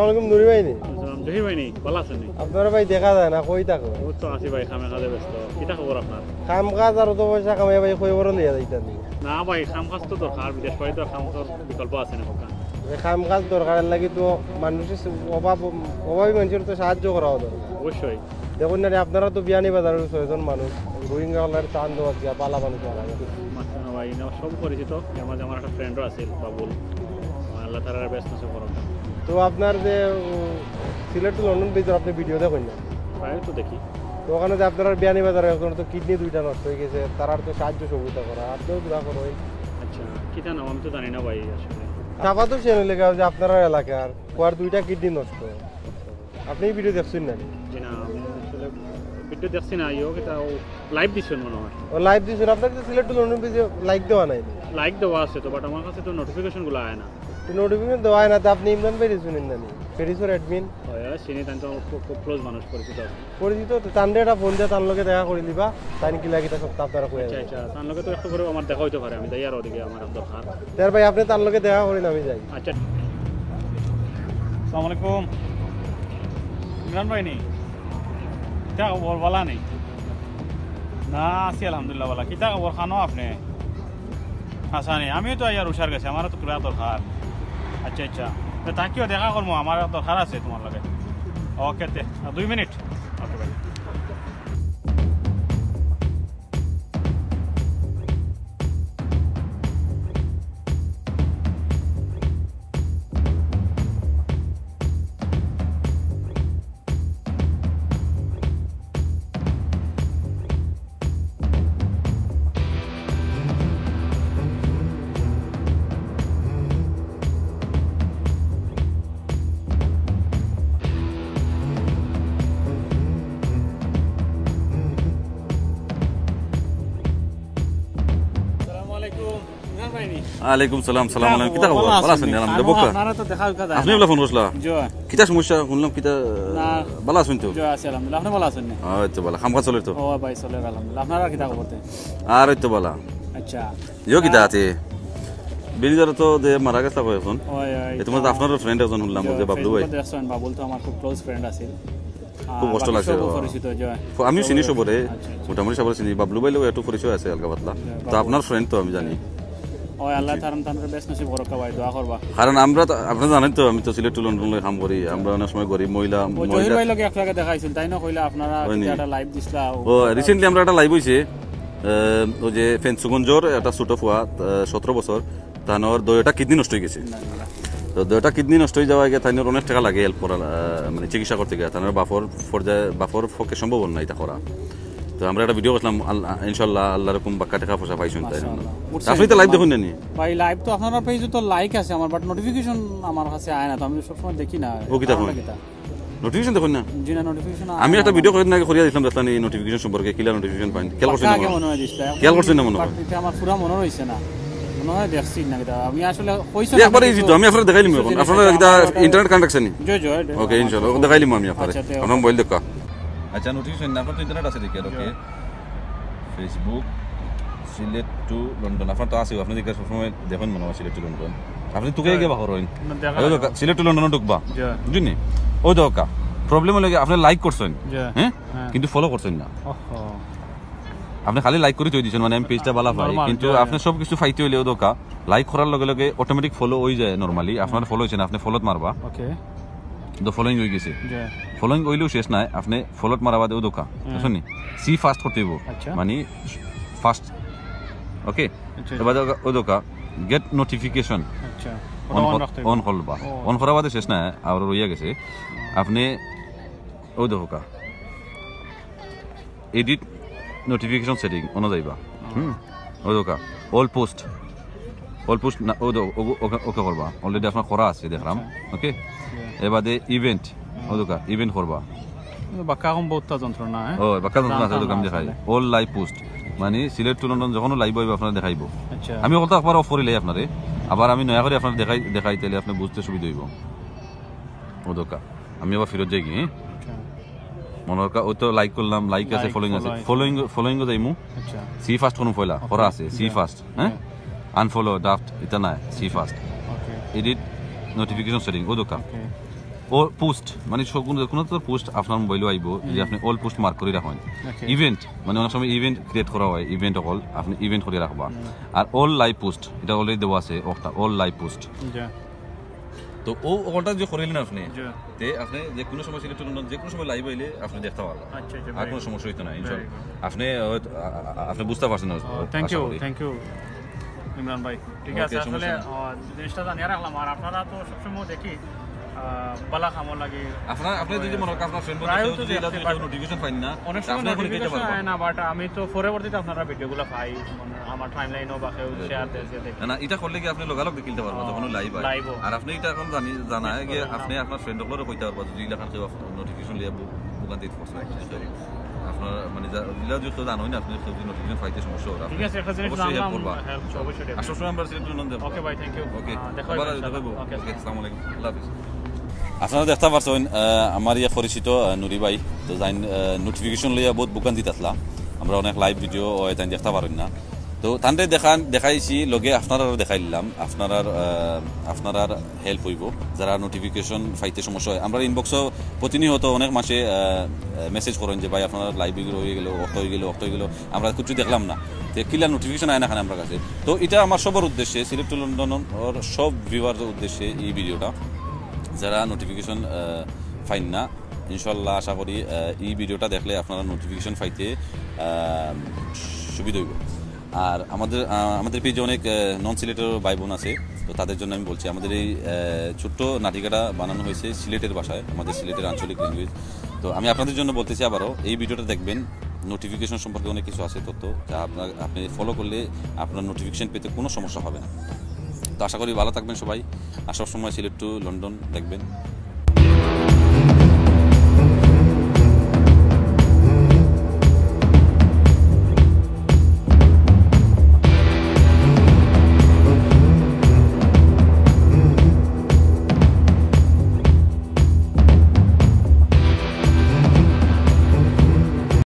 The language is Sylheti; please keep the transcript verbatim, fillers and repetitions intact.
আসসালামু আলাইকুম নুরি ভাই নি? আসসালাম, জহির ভাই নি? ভালা আছইন নি? আপনারে ভাই দেখা যায় না, কই থাকো? অউ তো আছি ভাই, কামে কাজে ব্যস্ত। কিতা খবর আপনার? কাম কাজ আর অত পয়সা কামাইয়া ভাই কই বড় লইয়া যাইতা নি? না ভাই, কাম কাজ তো দরকার, বিদেশ বাড়ি তো কাম কাজর বিকল্প আছে না, কউক্কা। এ কাম কাজ দরকারর লাগি তো মানুষর অভাব, অভাবী মানষর তো সাহায্য করা দরকার। অবশ্যই। দেখইন না রে, আপনারা তো বিয়ানীবাজারর ছয়জন মানুষ, রোহিঙ্গা অকলর ত্রাণ দেওয়াত গিয়া ভালা মানুষ মারা গেছে। মাঝখানে ভাই, না, সব পরিচিত। এর মাঝে আমার একটা friend-ও আছিল, বাবুল। আল্লাহ তাআলার বেহেস্ত নসিব করউক। তো আপনার যে, উম, সিলেট to লন্ডন bridge-র আপনি video দেখইন না? প্রায় তো দেখি। তো অখানো যে আপনারার বিয়ানীবাজারর একজনর তো kidney দুইটা নষ্ট অইগেছে, তারার তো সাহায্য সহযোগিতা করা, আপনিও দোয়া করইন। আচ্ছা, কিতা নাম? আমি তো জানি না ভাই আসলে। চাপাতো সেন অইলে গা যে আপনারার এলাকার, কুয়ার দুইটা kidney নষ্ট। আপনি ই video দেখছইন না নি? জি না, আমি আসলে video দেখছি না, ইয়ো কিতা ও live দিছইন মনে হয়। ও live দিছইন, আপনার তো সিলেট to লন্ডন bridge-এ like দেওয়া নাই নি? Like দেওয়া আছে তো, but আমার কাছে তো notification গুলা আয় না। তো notification দেওয়া অয় না, তো আপনি ইমরান ভাইরে চিনইন না নি? প্যারিসর admin। অয়, অয়, চিনি, তাইন তো আমার খুব, খুব close মানুষ, পরিচিত আছে। পরিচিত তো, তানরে একটা phone দিয়া তান লগে দেখা করি দিবা, তাইন কিলা কিতা সব আপনারে কইয়া আচ্ছা, দিবা। আচ্ছা, তান লগে তো একটু পরে আমার দেখা অইতো পারে, আমি যাইয়ার অদিকে, আমার দরকার। তে ভাই, আপনে তান লগে দেখা করিন, আমি যাই। আচ্ছা। আসসালামু আলাইকুম। ইমরান ভাই নি? কিতা খবর, ভালা নি? না, আছি আলহামদুলিল্লাহ ভালা। কিতা খবর, কানো আপনে? আচ্ছা নি, আমিও তো আইয়ার উষার গেছে, আমারও তো তুলা দরকার। আচ্ছা, আচ্ছা। তে থাকিও, দেখা করমু, আমার দরকার আছে তুমার লগে। OK, তে, দুই মিনিট। OK, ভাই। আসসালামু আলাইকুম। ইমরান ভাই নি? ওয়ালাইকুম সালাম, সালাম আলাইকুম। কিতা খবর? ভালা আছইন নি? আলহামদুলিল্লাহ। বউক্কা। আপনারে তো দেখা অইক্কা যায় না। আপনে অলা ফোন করছলা? জি। কিতা সমস্যা? হুনলাম কিতা, না। ভালা আছইন তো? জি, আছি আলহামদুলিল্লাহ। আপনে ভালা আছইন নি? অয় তো ভালা। কাম কাজ চলের তো? ও ভাই, চলের আলহামদুলিল্লাহ। আপনারার কিতা খবর তে? আর অয় তো ভালা। আচ্ছা। ইয়ো কিতা আছে? বিয়ানীবাজারো তো যে মারা গেছলা কয়জন। অয়, অয়। এর মাঝে তো আপনারও friend একজন হুনলাম, জি, অউ যে বাবলু ভাই। Facebook-ও দেখছইন, বাবুল তো আমার খুব close friend আছিল। খুব কষ্ট লাগছে। সব পরিচিত, জি। আমিও চিনি সবরে, আচ্ছা, আচ্ছা। মোটামুটি সবরে চিনি। বাবলু ভাইর লগে একটু পরিচয় আছে হালকা পাতলা। জি, তো বাবলু। আপনার friend তো আমি জানি। অয়, আল্লাহ তান, তানরে বেহেস্ত নসিব করউক্কা ভাই, দোয়া করবা। কারণ আমরা তো, আপনে জানইন তো, আমি তো সিলেট to লন্ডন লই কাম করি। আমরা অনেক সময় গরিব মহিলা, ও, জহির মহিলা ভাইর লগে একটু আগে দেখা অইছিল, তাইন কইলা আপনারা অয় নি? কিতা একটা live দিছলা, ও, recently আমরা একটা live অইছে, আহ, অউ যে ফেঞ্চুগঞ্জর একটা ছোট ফুয়া, আহ, সতেরো বছর, তানর দুইটা kidney নষ্ট অইগেছে। তো দুইটা kidney নষ্ট অইযাওয়ায় গিয়া তাইনর অনেক টেকা লাগে help করা, আহ, মানে চিকিৎসা করতে গিয়া। তানর বাপর পর্যায়ে, বাপর পক্ষে সম্ভব অর না ইতা করা। তো আমরা একটা video করছিলাম, আল-, ইনশাআল্লাহ আল্লার হুকুম বাক্কা টেকা পয়সা পাইছইন তাইন। মাশাআল্লাহ। আপনে তো live দেখইন না নি? ভাই, live তো আপনারার page-ও তো like আছে আমার, but notification আমার কাছে আয় না, তো আমি সবসময় দেখি না। ও কিতা কারণটা কইন? কিতা? Notification দেখইন না? জি না, notification আয় না আমার। আমি একটা video কয়দিন আগে করিয়া দিছলাম, দেখছলা নি notification সম্পর্কে, কিলা notification পাইন? খেয়াল করছইন না মনো অয়? খেয়াল করছইন না মনো অয়? But ইটা আমার পুরা মনো রইছে না। মনো অয় দেখছি না কিতা। আমি আসলে কইছি না, একবারে easy তো, আমি আপনারে দেখাইলিমু অখন। আপনার কিতা internet connect আছে নি? জি, জি, জি। OK, ইনশাআল্লাহ, দেখাইলিমু আমি আপনারে। আচ্ছা, তে আপনার mobile দেউক্কা। আচ্ছা, notification না, আপনার তো internet আছে দেখি আর, OK। Facebook, Sylhet to London. আপনার তো আছে, আপনে দেখি সবসময় দেখইন মনো অয় সিলেট to লন্ডন। আপনে তো গিয়া বার অইন। না, দেখা অউ দেখউক্কা, সিলেট to লন্ডন ঢুকবা। জি। বুঝছইন নি? অউ দেখউক্কা। Problem অইলো কি, আপনে like করছইন। জি। হ্যাঁ? হ্যাঁ। কিন্তু follow করছইন না। ওহো। আপনে খালি like করি থই দিছইন, মানে আমি page-টা ভালা পাই। Normal, কিন্তু জি, আপনে জি। সব কিছু পাইতে অইলে অউ দেখউক্কা, like করার লগে লগে automatic follow অইযায় normally। আপনার follow অইছে না, আপনে follow-ত মারবা। OK। তো following অইগেছে। জি। Following অইলেও শেষ নায়, আপনে follow-ত মারা বাদে অউ দেখউক্কা, হুম। বুঝছইন নি? See first করতে অইবো। আচ্ছা। মানে first, OK? আচ্ছা। এবার দেখউক্কা, অউ দেখউক্কা, get notification। আচ্ছা। On ওটা on কর-, রাখতে অইবো। On করবা। ও। On করার বাদে শেষ নায়, আরো রইয়া গেছে। আপনে অউ দেখউক্কা, edit notification setting, অনো যাইবা। হুম। হুম। অউ দেখউক্কা, all post। All post না, অউ দেখউক্কা, OK, OK করবা। Already আপনার করা আছে, দেখলাম। আচ্ছা। OK? জি। এর বাদে event, হুম। অউ দেখউক্কা, event করবা। কিন্তু বাক্কা অখন বউততা যন্ত্রণা, হ্যাঁ? ও, বাক্কা যন্ত্রণা আছে, অউ দেখউক্কা আমি দেখাই। All live post। মানে, সিলেট to লন্ডন যখনও live অইবো, আপনারে দেখাইবো। আচ্ছা। আমি অকলতা একবার off করিলাই আপনারে। আবার আমি নয়া করি আপনারে দেখাই, দেখাই, তাইলে আপনে বুঝতে সুবিধা অইবো। অউ দেখউক্কা। আমি আবার ফিরত যাইগি, হ্যাঁ? আচ্ছা। মনো অয়, অউ তো like করলাম, like আছে, like, following আছে। Follow আছে। Following, following-ও যাইমু। আচ্ছা। See first করমু পয়লা, OK। করা আছে, see first, হ্যাঁ? Yeah। Unfollow, draft, ইতা নায়, see first। OK। Edit notification setting, অউ দেখউক্কা। OK। ও পোস্ট মানে সব কোনো কোনো তো পোস্ট আপনার মোবাইলও আইব, যে আপনি অল পোস্ট মার্ক করে রাখবেন। ইভেন্ট মানে অনেক সময় ইভেন্ট ক্রিয়েট করা হয়, ইভেন্ট অকল আপনি ইভেন্ট করে রাখবা। আর অল লাইভ পোস্ট, এটা অলরেডি দেওয়া আছে, ওটা অল লাইভ পোস্ট। জি। তো ও অকলটা যে করিলেন আপনি, জি। তে আপনি যে কোনো সময় সিলেট টু লন্ডন যে কোনো সময় লাইভ আইলে আপনি দেখতে পারবেন। আচ্ছা, আচ্ছা, আর very কোনো good। সমস্যা হইতো না ইনশাল্লাহ। আপনি হয়তো, আ-, আ-, আপনি বুঝতে পারছেন না, থ্যাংক আশা ইউ, করি। থ্যাংক ইউ ইমরান ভাই। ঠিক আছে, সমস্যা আসলে নেই। আহ, জিনিসটা জানিয়ে রাখলাম। আর আপনারা তো সবসময় দেখি আহ, বালা খামো লাগে। আপনার আপনি যদি মনে করেন আপনার ফ্রেন্ড প্রায় বলতে তো যদি দেখি, এলাকা but নোটিফিকেশন পাইন না, অনেক সময় আপনি এখন পেতে নোটিফিকেশন পারবেন। আয় না, বাট আমি তো পরবর্তীতে আপনারা ভিডিওগুলো পাই, মানে আমার টাইম লাইনও বা কেউ শেয়ার দেয় যে দেখি। না, না, এটা করলে কি আপনি লগালগ দেখিলতে পারবেন ও, যখন লাইভ হয়। লাইভ হয়। আর আপনি এটা এখন জানি জানায় Yes, গিয়ে করলাম। আপনি আপনার ফ্রেন্ড অকলরে কইতে পারবা যদি এলাকার কেউ আপনার নোটিফিকেশন লিয়ে বু- বুকান দিতে পারছে। আপনার মানে যা- যেটা যদি কেউ জানোই না, আপনি কেউ যদি নোটিফিকেশন পাইতে সমস্যা হয়, ঠিক আছে, একটা জিনিস অবশ্যই জানলাম, হেল্প করবা। help, অবশ্যই help। আসল সময় আমরা সিলেট টু লন্ডন যাবো। ওকে ভাই, থ্যাংক ইউ। ওকে, আহ, দেখা আবার হবে দেখা হইব। ইনশাআল্লাহ। ওকে। ওকে, আসসালামু আলাইকুম, আল্লাহ হাফিজ। আপনারা দেখতে পারছেন, আহ, আমার ইয়ে পরিচিত, আহ, নুরি ভাই, তো যাইন, আহ, নোটিফিকেশন লইয়া বহুত বুকান দিত আসলা। আমরা অনেক লাইভ ভিডিও হয়, তাই দেখতে পারেন না। তো তানরে দেখা দেখাইছি, লগে আপনারারও দেখাইলাম, আপনারার, আহ, আপনারার হেল্প হইব। যারা নোটিফিকেশন পাইতে সমস্যা হয়, আমরা ইনবক্সও প্রতিনিয়ত অনেক মাসে, আহ, মেসেজ করেন যে ভাই আপনারা লাইভ হয়ে গেল, অত হয়ে গেল, অত হয়ে গেল, আমরা কিছু দেখলাম না। তো কিলা নোটিফিকেশন আয় না কেনে আমার কাছে। তো এটা আমার সবার উদ্দেশ্যে, সিলেট টু লন্ডন ওর সব ভিউয়ারদের উদ্দেশ্যে এই ভিডিওটা। যারা নোটিফিকেশন পাইন না, ইনশাল্লাহ আশা করি, আহ, এই ভিডিওটা দেখলে আপনারা নোটিফিকেশন পাইতে, আহ, সুবিধা হইব। আর আমাদের, আহ, আমাদের পেজে অনেক, আহ, নন সিলেটের ভাই বোন আছে, তো তাদের জন্য আমি বলছি, আমাদের এই, আহ, ছোট্ট নাটিকাটা বানানো হয়েছে সিলেটের ভাষায়, আমাদের সিলেটের আঞ্চলিক ল্যাঙ্গুয়েজ। তো আমি আপনাদের জন্য বলতেছি আবারও, এই ভিডিওটা দেখবেন, নোটিফিকেশন সম্পর্কে অনেক কিছু আছে তথ্য, যা আপনার, আপনি ফলো করলে আপনার নোটিফিকেশন পেতে কোনো সমস্যা হবে না। তো আশা করি ভালো থাকবেন সবাই, আর সবসময় সিলেট টু লন্ডন দেখবেন।